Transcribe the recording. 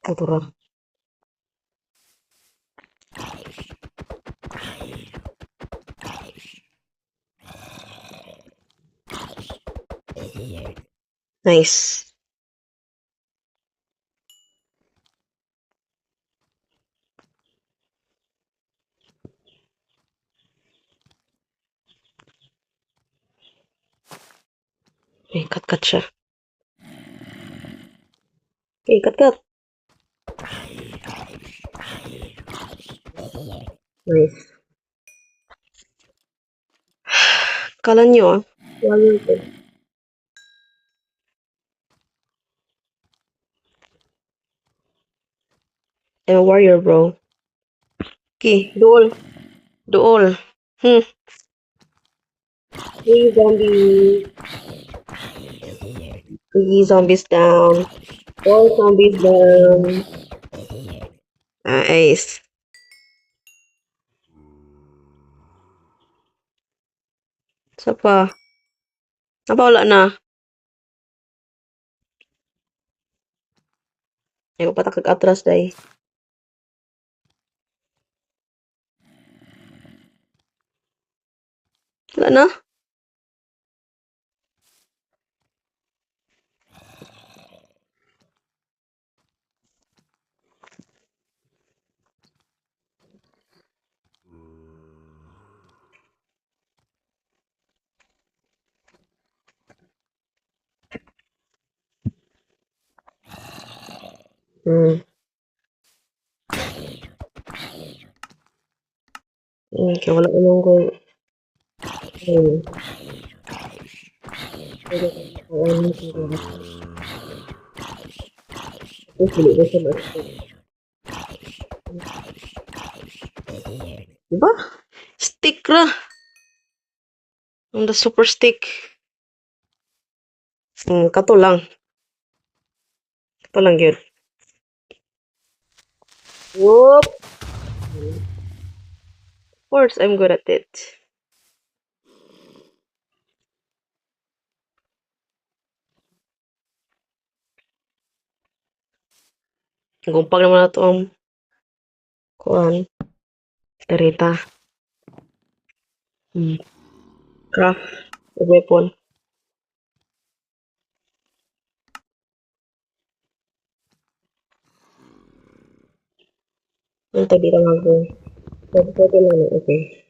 Ito ra. Nice. May cut-cut siya. Okay, cut-cut. Nice. Kala nyo ah. Warrior to. I'm a warrior, bro. Okay, duol. Duol. Three zombies. Three zombies down. Four zombies down. Nice. Isa pa. Napawala na. Ay, patakag atras day. Wala na? Kaya wala naman ko. Diba? Stick ra. Ang the super stick. Kato lang. Kato lang yun. Whoop! Of course, I'm good at it. Gumpag naman na ito ang kuan. Terita. Craft a weapon. Ang tabi lang ako. Pwede, pwede lang. Okay.